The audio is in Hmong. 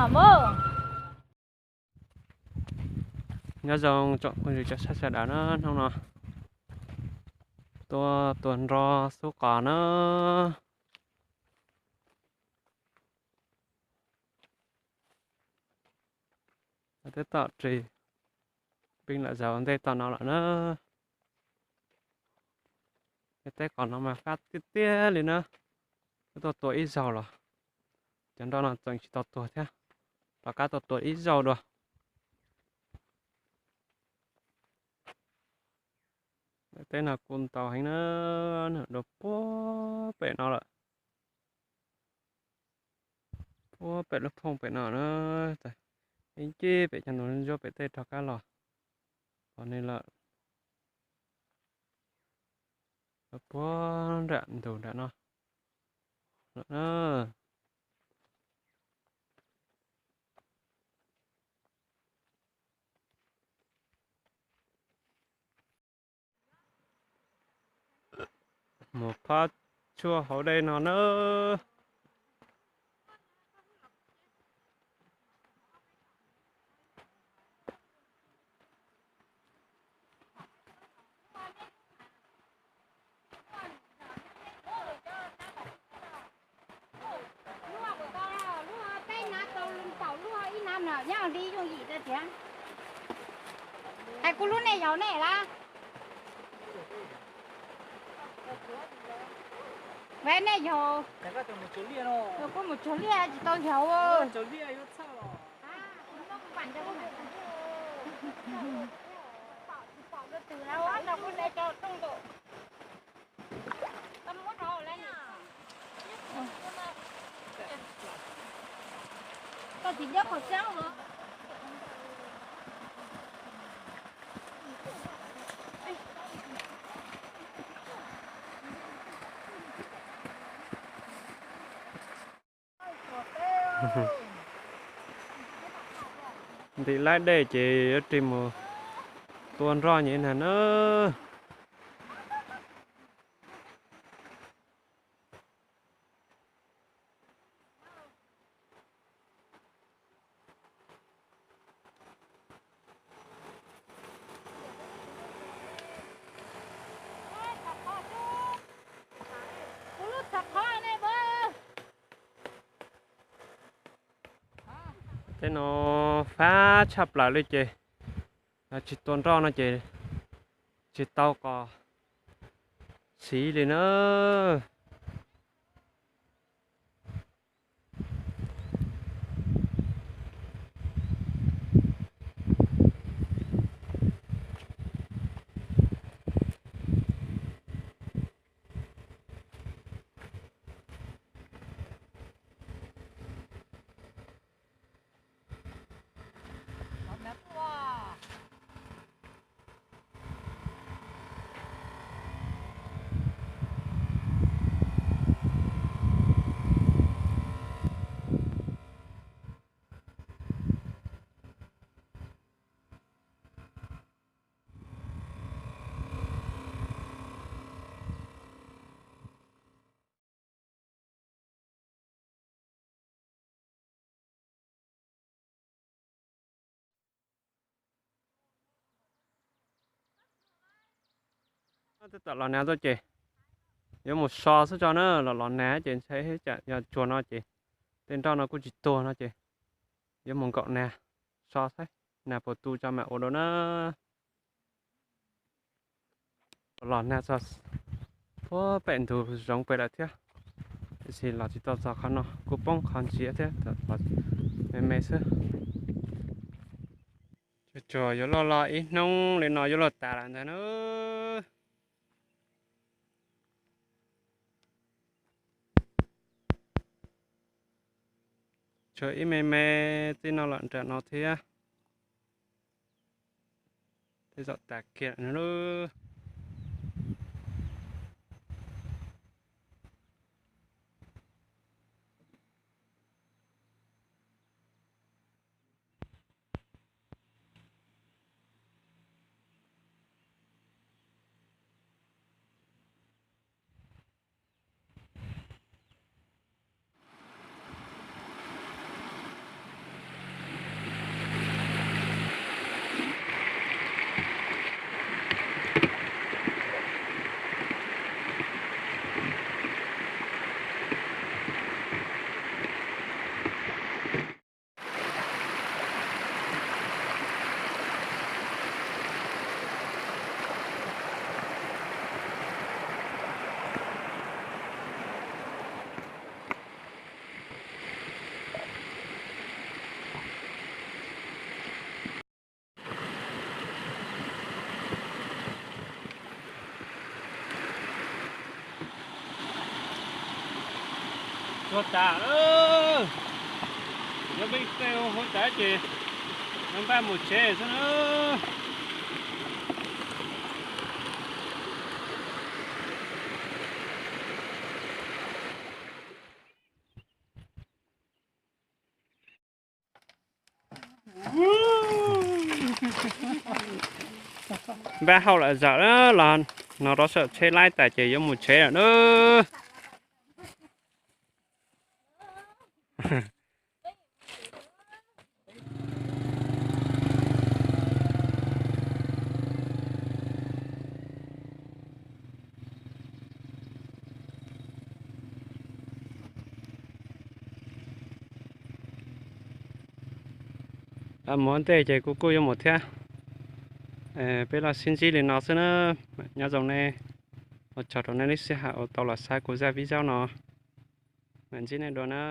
Mus. Nyob zoo tsoom phooj ywg cov saib sawv daws na, hnub no tuaj tua nroj xub qos na. Twb tom ris peb lawm, zaum ntej tom no lawm na. Tej teb qos no mas fab tiag tiag li na. Twb tuaj tua ib zaug los cov nroj no tseem tsis tau tuag thiab. Rov qab tuaj tua ib zaug dua. Teb no kuj ntau heev na, dua puag pem no lawm. Puag pem lub phooj pem no na, ib ncig pem cov ntug ntsuab pem tej rov qab los pom nws lawm. Puag nram ntug nram no lawm na. Mus phab tshuaj hauv dej no na. Hais kuv lub nej yaug nej lawm. Ve nej yaug. Kuv mus tsuag liaj tsis tau yaug. Koj tsis nyob qhov tseeb los? Ntim laib dej ces yuav rig mus tua nroj nyem na na. Tej no fab tshaj plaws li ces tsis tua nroj no ces tsis tau qos siv li na. Twb tom los nag tuaj ces yuav mus so xwb tso na, los los nag ces ntshai ib tsam yog tsuag no ces tej nroj no kuj tsis tuag no ces yuav mus nkaum nag so saib nag puas tu tso mam ua dua na. Los nag txog puag pem ntug zoov pem lawm thiab, tiam sis los tsis tau txog qhov no, kuj poob qhov ntsiav thiab, me me xwb. Tsuag tsuag yuav luaj los ib hnub li no yuav luaj tas lawm ntag na. Tshuav ib me me txij no lawm nram no thiab. Tej zaum tas kiag lawm no lauj. Tuag tas, yuav peb tej hauv tas ces yuav npaj mus tsev xwb na. Npaj hauj lwm zam los no rau saum tsheb laib tas ces yuav mus tsev lawm na. Mus ua ntej ces kuv kuj yuav mus thiab. Peb los sib ntsib li no xwb na. Nyob zoo nej, ua tsaug rau nej lub sij hawm uas tau los saib kuv zaj video no. Mam ntsib nej dua na.